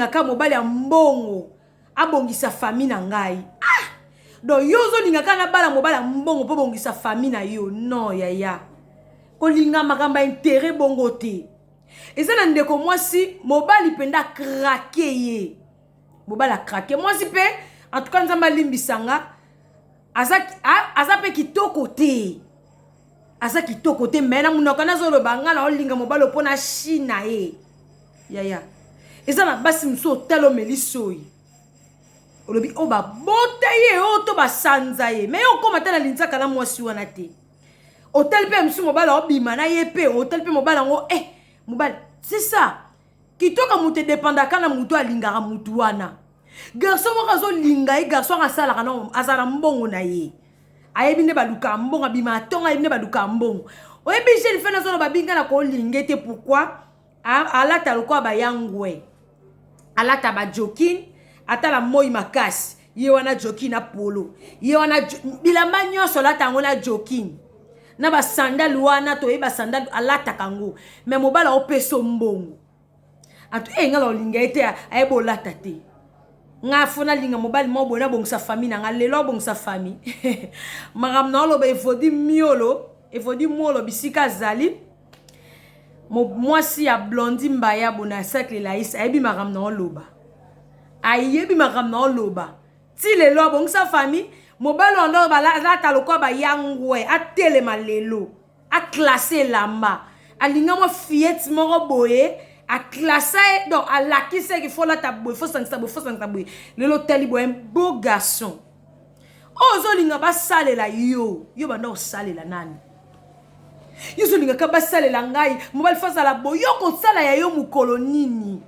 nalingaka mobali ya mbongo abongisa famille na ngai. Ah! Donc yo ozolinga kaka nabala mobali ya mbongo mpo bongisa famille na yo? Non yaya, kolinga makambo ya intérêt bongo te. Eza na ndeko mwasi, mobali mpenza akrake ye, mobali akrake mwasi mpe. En tout cas, Nzambe alimbisa nga, aza mpe kitoko te, aza kitoko te, me na monoko nazoloba nga na olinga mobali mpo na shi na ye. Yaya, eza na basi mosusu, otala, omeli soyi, olobi oyo babota ye, oyo to basanza ye, me ye okóma te na linzaka na mwasi wana te. Otali mpe mosusu, mobali aobima na ye mpe, otali mpe mobali yango, mobali, c'est ça. Kitoko moto edépendaka na motu alingaka motu wana. Garçon moko azolinga ye, garçon anga asalaka na azala mbongo na ye, ayebi nde balukaka mbongo, abima atongo, ayebi nde balukaka mbongo. Oyebi, jeune fille nazoloba binga na kolinga te. Pourquoi? Alata lokola bayangwe, alata bajogging, atala moi makasi, ye wana jogging na polo, ye wana bilamba nyonso alata yango na jogging na basandale wana, toyebi basandale alataka yango. Me mobali aopesa mbongo atu e, nga na olinga ye te, ayeba olata te. Nga fo nalinga mobali moko boye, nabongisa famille na nga. Lelo abongisa famille, makambo na oloba. Evodi Miolo, Evodi Molo, bisika azali, mwasi ya Blondi Mbaya bona Cercle Laïs, ayebi makambo na oloba, ayebi makambo na oloba. Ti lelo abongisa famille. Mobali wana oyo alata lokola bayangwe, atelema lelo, aclasse elamba, alinga mwa fillette moko boye, aclasse ye, donc alakisi eke fo lata boye, fo sangisa boye, fo sangisa boye. Lelo otali boye, un beau garçon oyo ozolinga basalela yo. Yo banda kosalela nani? Yo ozolingaka basalela ngai, mobali fo azala boye. Yo kosala ya yo mokolo nini?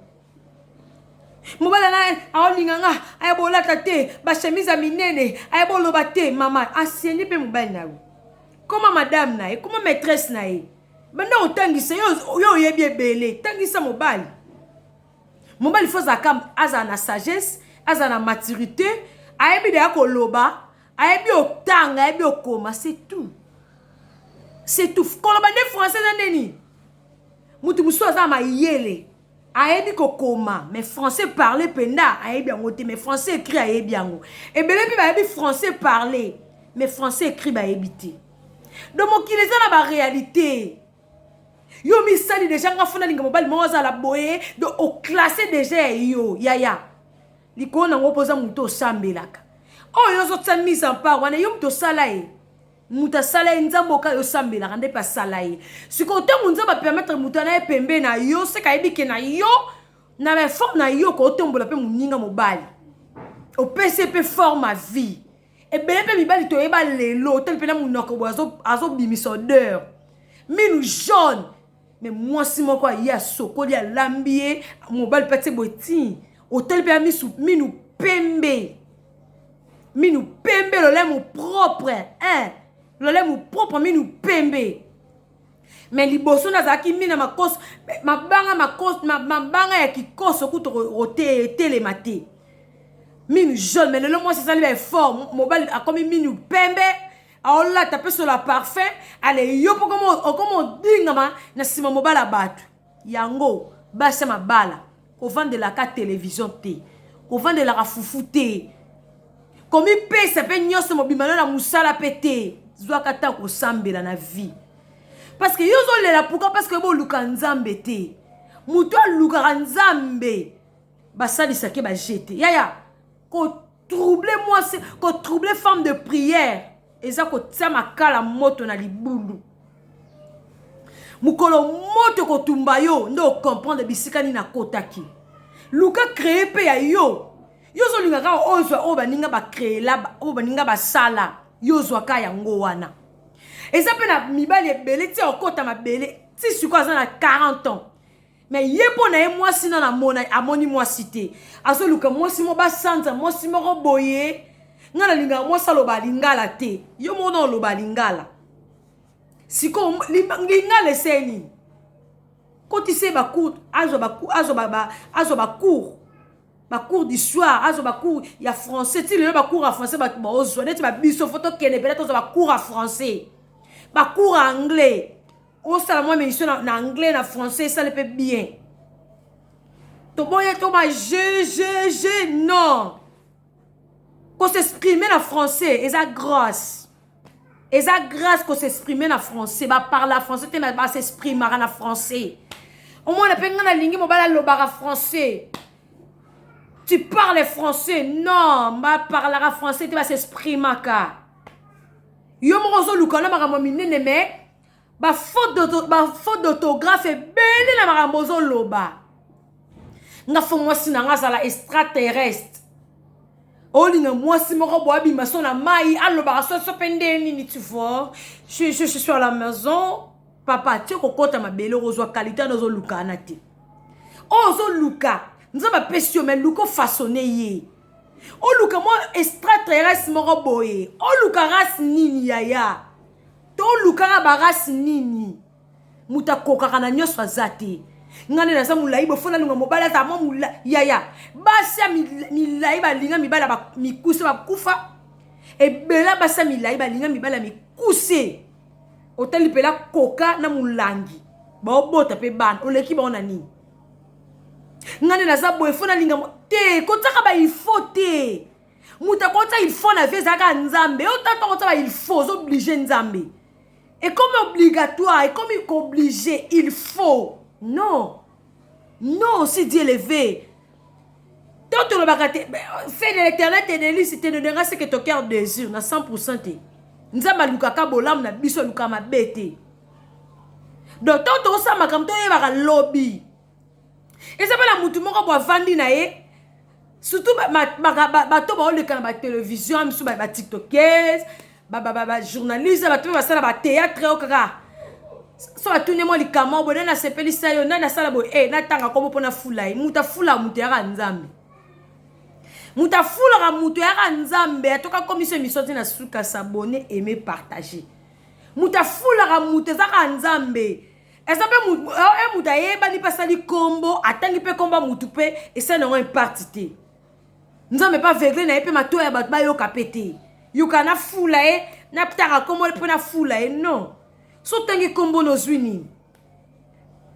Mobali na aolinga nga, aya bolata te bachemise ya minene, aya boloba te. Mama asieni mpe mobali na yo, koma madame na ye, koma maîtresse na ye, banda kotangisa yo. Yo oyebi ebele, tangisa mobali. Mobali fo azalaka, azala na sagesse, azala na maturité, ayebi deya koloba, ayebi otanga, ayebi okoma, c'est tout, c'est tout. Koloba nde français eza ndeni? Motu mosusu aza na mayele, ayebi kokoma, mais français parler mpenza ayebi yango te, mais français écrit ayebi yango. Ebele mpe bayebi français parler, mais français écrit bayebi te. Donc mokili eza na baréalité. Yo misali déjà, nga fo nalinga mobali moko azala boye, donc oclasse déjà ya yo. Yaya, likolo nango mpo oza motu osambelaka, oyo ozotia mise en part wana, yo moto osala ye, moto asala ye Nzambe oka yo osambelaka nde mpe asala ye. Sikoyo ntango Nzambe apermettre moto ana ye pembe na yo, seka ayebi ke na yo, na baeffort na yo, kootombola mpe moninga mobali, opesi ye mpe forme ya vie. Ebele mpe mibali toyeba lelo, otali mpe na monoko boye, azobimisa odeur, minu jaune, me mwasi moko aye, asokoli, alambi ye, mobali mpe atie boye ti otali mpe ya misu, minu pembe, minu pembe, lolemo propre, hein? Lolemo propre, minu pembe. Me liboso nazalaki mina makoso, mabanga, makoso, mabanga ya kikoso kutu etelema te, minu jaune. Me lelo mwasi asali baeffort, mobali akomi minu pembe, aolata mpe sola parfum. Ale, yo mpo okoma odingama na nsima mobali ya bato. Yango basi ya mabala, kovandelaka télévision te, kovandelaka fufu te, komipesa mpe nyonso mobima no na mosala mpe te. Zwaka ntango kosambela na vie, parce que yo ozolela. Pourquoi? Parce que boluka Nzambe te. Moto alukaka Nzambe, basalisaki bajete. Yaya, kotrouble mwasi, kotrouble femme de prière eza kotia makala moto na libulu. Mokolo moto kotumba yo nde ocomprendre bisika nini akotaki. Luka créer mpe ya yo. Yo ozolinga kaka ozwa oyo baninga bacréela, oyo baninga basala, yo ozwaka yango wana. Eza mpe na mibali ebele ti okota mabele, ti sikoyo aza na 40 ans, me ye mpo na ye mwasi nano amona, amoni mwasi te. Azoluka mwasi moko basanza, mwasi moko boye. Ngai nalingaka mwasi aloba lingala te. Yo moko na oloba lingala sikoyo, lingala esei nini? Kotisa ye bacours, azwa bacours, bacours du soir, azwa bacours ya français. Ti lelo bacours ya français bato baozwa neti babiso, fo tokende mpena tozwa bacours ya français, bacours ya anglais, osala mwa émission na anglais, na français, esali mpe bien. Toboye to ba je je je non. Ko s'exprimer na français eza grâce. Eza grâce ko s'exprimer na français, ba parla français te mais ba s'exprimaka na français. Omona pe nga nalingi mobali alobaka français. Tu parles français? Non, ba parlaka français te ba s'exprimaka. Yo moko ozoluka na makambo minene mais ba faute d'autographe ebele na makambo ozoloba. Nga fo mwasi na nga azala extraterrestre. Olinga mwasi moko boye abima so na mai alobaka so so mpe nde nini tu vois. Je suis à la maison. Papa, tie kokota mabele okozwa qualité wana ozoluka wana te. Oyo ozoluka Nzambe apesi yo mais luka ofaçonne ye. Oluka mwa extraterrestre moko boye. Oluka race nini yaya? To olukaka ba race nini? Moto akokaka na nyonso aza te. Nga nde naza molai boye fo nalinga mobali azala mwa molai yaya. Basi ya milai balinga mibali ya mikuse bakufa. Ebele basi ya milai balinga mibali ya mikuse. Otali mpela koka na molangi baobota mpe bana oleki bango na nini? Nga nde naza boye fo nalinga te kotiaka ba il faut te. Moto akotia il faut na vie ezalaka Nzambe. Yo tata okotia ba il faut ozo oblige Nzambe. Ekomi obligatoire, ekomi kooblige il faut. Non. Non, si Dieu le veut. Tant tolobaka te, fais de l'éternel tes délices, te donnera ce que ton cœur désire na 100% te. Nzambe alukaka bolamu na biso, alukaka mabe te. Donc tant tokosala makambo toyebaka lobi. Eza mpe na mutu moko bo avandi na ye, surtout bato baoleka na ba télévision, misu ba tiktokers, ba journaliste, bato mpe basala ba théâtre oyo kaka. So batuni mwa likambo boye, nani asepelisa yo, nani asala boye, natanga kombo mpo nafula ye. Moto afulaka moto yaka Nzambe. Moto afulaka moto yaka Nzambe. Atoka komiso émission ti na suka, s'abonner, aimer, partager. Moto afulaka moto ezaka Nzambe. Eza mpe moto ayebani mpe asali kombo, atangi mpe kombo ya motu mpe esali nango impact te. Nzambe mpe aveugle na ye mpe matoyi ya bato bayoka mpe te. Yoka nafula ye, natanga kombo mpe nafula ye. Non. So otangi kombo nozwi nini?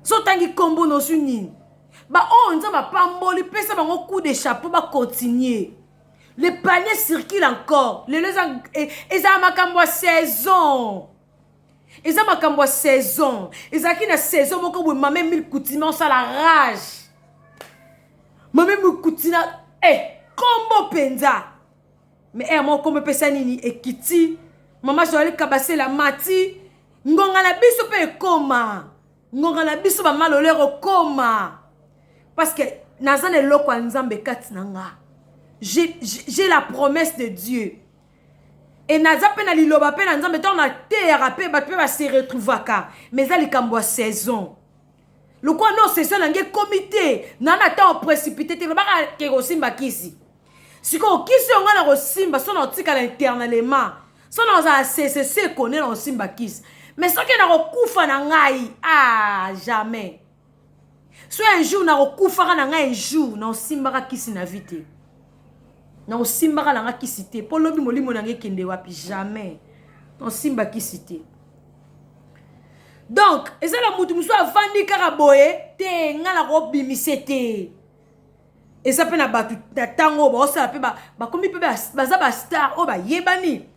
So otangi kombo nozwi nini? Ba oyo Nzambe apamboli, pesa bango coup de chapeau ba continuer. Le panier circule encore. Lelo eza makambo ya saison. Eza makambo ya saison. Ezalaki na saison moko boye, mama Emile Koutima osala rage. Mama Emile Koutima, kombo penza. Mais moko kombo epesa nini? Ekiti. Mama Joël Kabasela mati. Ngonga na biso pe ekoma. Ngonga na biso ba malolero koma. Parce que naza na eloko ya Nzambe kati na nga. J'ai la promesse de Dieu. Et naza pe na liloba pe na Nzambe, tango nateyaka pe bato pe ba se retrouvaka. Mais eza likambo ya saison. Lokola no saison na nge ekomi te, na na temps précipité te, lobaka ke kosimba kisi. Sikoyo kisi oyo nga na kosimba, so na kotikala éternellement. So na kozala CCC kone na kosimba kisi. Mais soki na kokufa na ngai, ah, jamais. So un jour na kokufaka na ngai, un jour na kosimbaka kisi na vie te. Na kosimbaka na ngai kisi te. Po lobi molimo na ngai ekende wapi? Jamais. Na kosimba kisi te. Donc, eza na mutu mosusu avandi kaka boye te, nga na kobimise te. Eza pe na bato na tango oyo baosala pe bakomi pe baza ba star oyo bayebani.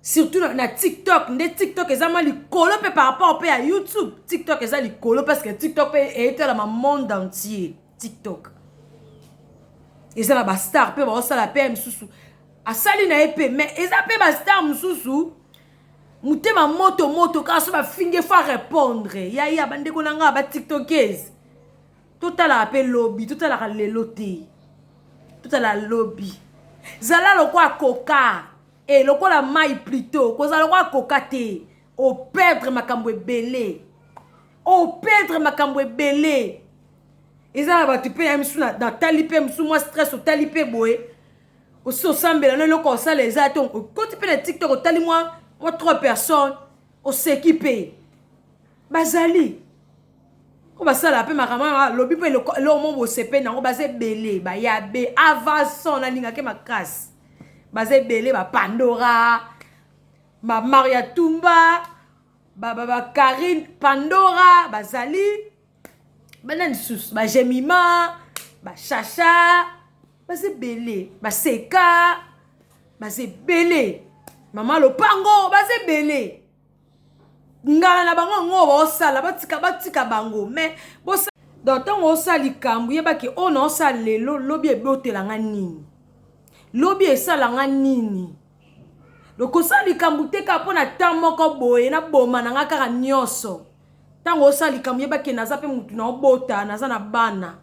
Surtout na TikTok, nde TikTok eza mwa likolo pe par rapport pe ya YouTube. TikTok eza likolo parce que TikTok pe etalama monde entier. TikTok eza na ba star pe baosala pe mosusu asali na ye pe, mais eza pe ba star mosusu motema moto moto kaka so bafinge fa répondre. Ya ya bandeko na nga ba tiktokers, totalaka pe lobi, totalaka lelo te, totala lobi. Zala lokola koka, lokola mai plutôt, kozala lokola koka te, operdre makambo ebele, operdre makambo ebele. Eza na bato pe ya misu natali pe misu mwa stress, otali pe boye osi osambela na eloko osala eza te, okoti pe na TikTok otali mwa 3 personnes oseki pe bazali oyo basalaka pe makambo wana, alobi pe eloko moko bosepe nango, baza ebele, bayabe avançon nalingake makasi, baza ebele, ba Pandora, ba Maria Tumba, ba Karine Pandora, bazali bana lisusu, ba Jemima. Bashasha baza ebele, baseka baza ebele, mama lopango baza ebele. Ngala na bango yango baosala, batika batika bango. Mais bosa donc ntango osala likambo, yebaki oyo na osala lelo, lobi ebotelanga nini, lobi esalanga nini. Donc kosala likambo te kaka mpo na temps moko boye naboma na nga kaka nyonso. Ntango osala likambo, yebaki naza mpe motu na obota, naza na bana.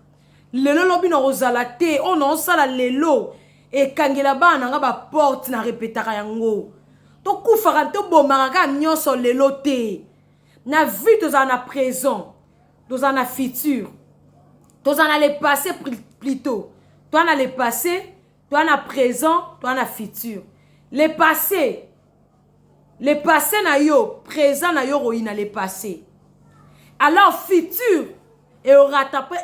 Lelo lobi na kozala te. Oyo na osala lelo ekangela bana na nga baporte. Na repetaka yango, tokufaka, tobomaka kaka nyonso lelo te. Na vie tozala na présent, tozala na futur, tozala na le passé plutôt. Toza na le passé, toza na présent, toza na futur. Le passé, le passé na yo, présent na yo koyina le passé, alors futur eorattrape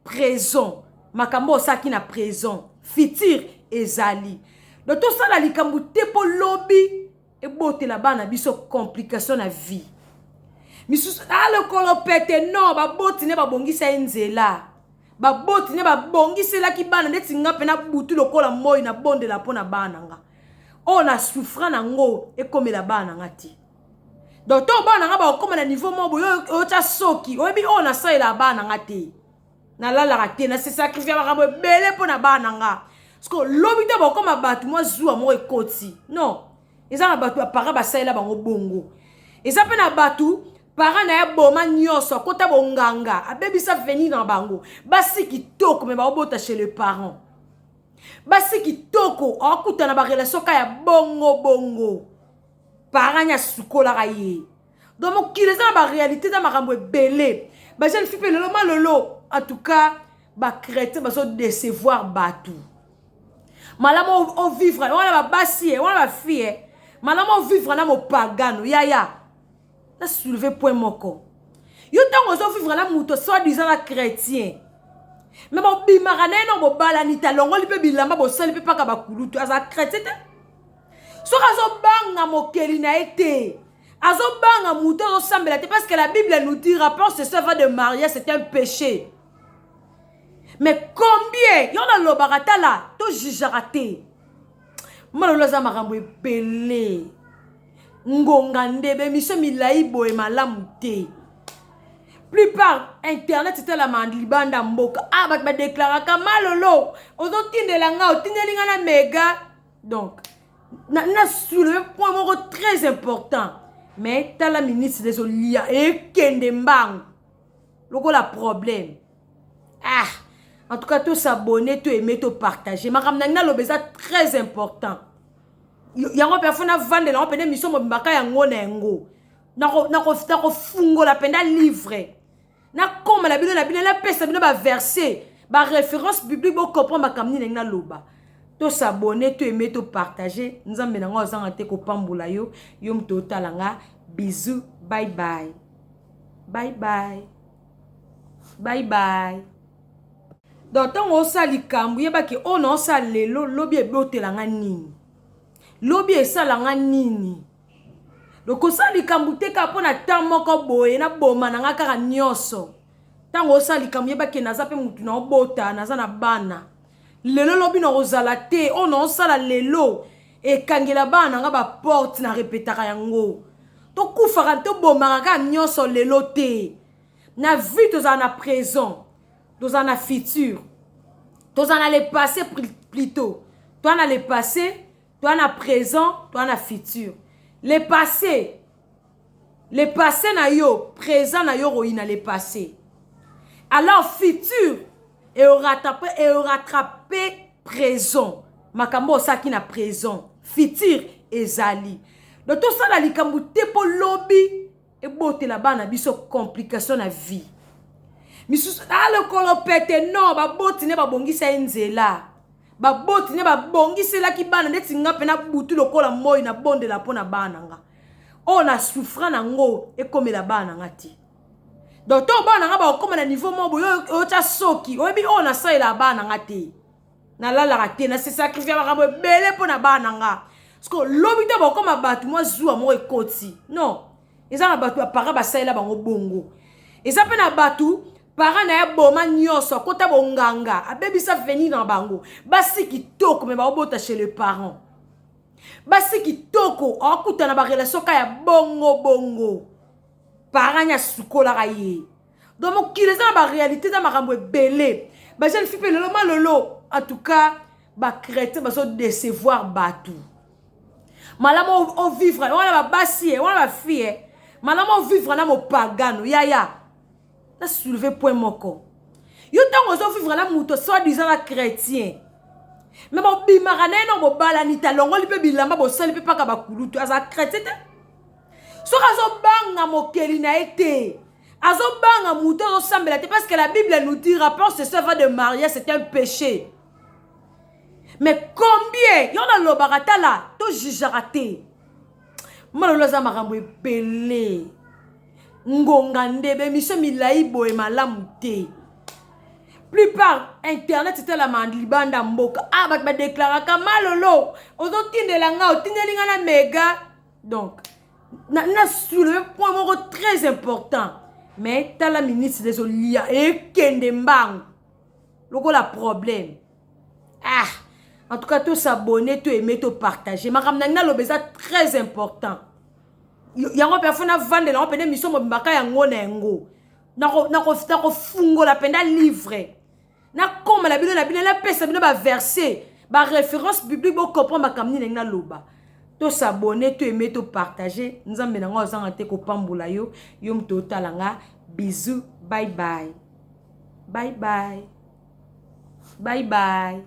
présent. Makambo osalaki na présent, futur ezali. Donc tosala likambo te mpo lobi ebotela bana biso complication na vie. Misusu alokolo pete non, baboti nde babongisa ye nzela, baboti nde babongiselaki bana. Ndeti nga mpe na butu lokola moi nabondela mpo na bana nga, oyo na souffra nango ekomela bana nga te. Donc to bana nga bakokóma na niveau moko boye, oyotya soki oyebi oyo nasalela bana nga te, nalalaka te, nase sacrifier makambo ebele mpo na bana nga, parce que lobi te bakokóma bato mwa zuwa moko ekoti. Non, eza na bato baparent basalela bango bongo. Eza mpe na bato parent na ye boma nyonso, akota bonganga, abebisa avenir na bango. Basi kitoko me baobota chez le parent, basi kitoko akutana barelation ka ya bongo bongo, parent ni asukolaka ye. Donc mokili eza na baréalité, eza makambo ebele. Bajeune fille mpe lelo malolo, en tout cas bachrétien bazodécevoir bato. Malamu ovivre wana babasi ye wana bafille ye, malamu ovivre na mopagano. Yaya, na soulever point moko. Yo ntango ozovivre na moto soi-disant na chrétien, me bobimaka na ye no, bobalani te, alongoli mpe bilamba, bosali mpe mpaka bakulutu, aza chrétien te. Soki azobanga mokeli na ye te, azobanga moto azosambela te, parce que la Bible nous dit: rapport ce avant de marier, c'est un péché. Mais combien yo nalobaka, tala, tojugeaka te. Malolo aza makambo ebele, ngonga nde baémission milai boye malamu te. Plupart internet etalama libanda mboka. Ah, bato badeklaraka malolo, ozotindela nga, otindeli nga na mega. Donc na soulever point moko très important, mais tala ministre ezolia ekende mbangu lokola problème. Ah, en tout cas tos'abonner, toaimer, topartager. Makambo na ngai naloba eza très important. Yango mpe afo navandela yango mpena émission mobimbaka yango na yango. Nakofungola mpenza livre, nakóma na bino na bino, napesa bino baverset, baréférence biblique, bocomprendre makambo nini ndenge naloba. Tos'abonner, toaimer, topartager. Nzambe nango azanga te kopambola yo, yo moto otala nga. Bisou, bye bye, bye bye, bye bye. Donc ntango osala likambo, yebaki oyo na osala lelo, lobi ebotelanga nini, lobi esalanga nini. Donc kosala likambo te kaka mpo na temps moko boye naboma na nga kaka nyonso. Ntango osala likambo, yebaki naza mpe motu na obota, naza na bana. Lelo lobi na kozala te. Oyo na osala lelo ekangela bana na nga baporte. Na repetaka yango, tokufaka, tobomaka kaka nyonso lelo te. Na vie tozala na présent, tozala na futur, tozala na le passé plutôt. Toza na le passé, toza na présent, toza na futur. Le passé, le passé na yo, présent na yo koyina le passé, alors futur eorattrape présent. Makambo osalaki na présent, futur ezali. Donc tosala likambo te mpo lobi ebotela bana biso complication na vie. Misusu alokolo pete non, baboti nde babongisa ye nzela, baboti nde babongiselaki bana. Ndeti nga mpe na butu lokola moi nabondela mpo na bana nga, oyo na souffra nango ekomela bana nga te. Donc to bana nga bakokóma na niveau moko boye, oyotya soki oyebi oyo nasalela bana nga te, nalalaka te, nase sacrifier makambo ebele mpo na bana nga, parce que lobi te bakokóma bato mwa zuwa moko ekoti. Non, eza na bato baparent basalela bango bongo. Eza mpe na bato Parent na ye aboma nyonso, akota bonganga, abebisa avenir na bango. Basi kitoko me baobota chez le parent. Basi kitoko akutana ba relation ka ya bongo bongo. Parent nya sukolaka ye. Donc mokili eza na ba réalité, eza makambo ebele. Ba jeune fille mpe lelo malolo, en tout cas ba chrétien bazo décevoir bato. Malamu ovivre wana babasi, wana bafille, malamu ovivre na mopagano. Yaya, na soulever point moko: yo ntango ozovivre na moto soi disant na chrétien, me bobimaka na ye na bobalani te, alongoli mpe bilamba, bosali mpe mpaka bakulutu, aza chrétien te. Soki azobanga mokeli na ye te, azobanga moto azosambela te, parce que la Bible nous dit: rapport sexuel avant de marier, c'est un péché. Mais combien yo nalobaka, tala, tojugeaka te. Malolo aza makambo ebele, ngonga nde baémission milai boye malamu te. Plupart internet etalama libanda mboka. Ah, bato badeklaraka malolo, ozotindela nga, otindeli nga na mega. Donc na soulever point moko très important, mais tala ministre ezolia ekende mbangu lokola problème. Ah, en tout cas, tos'abonner, toaimer, topartager. Makambo na ngai naloba eza très important. Yango mpe afo navandela yango mpena émission mobimbaka yango na yango. Nakofungola mpenza livre, nakomela bino na bino, napesa bino baverset, baréférence biblique, bocomprendre makambo nini ndenge naloba. Tos'abonner, toaimer, topartager. Nzambe na ngai ozanga te kopambola yo, yo moto otala nga. Bisou, bye bye, bye bye, bye bye.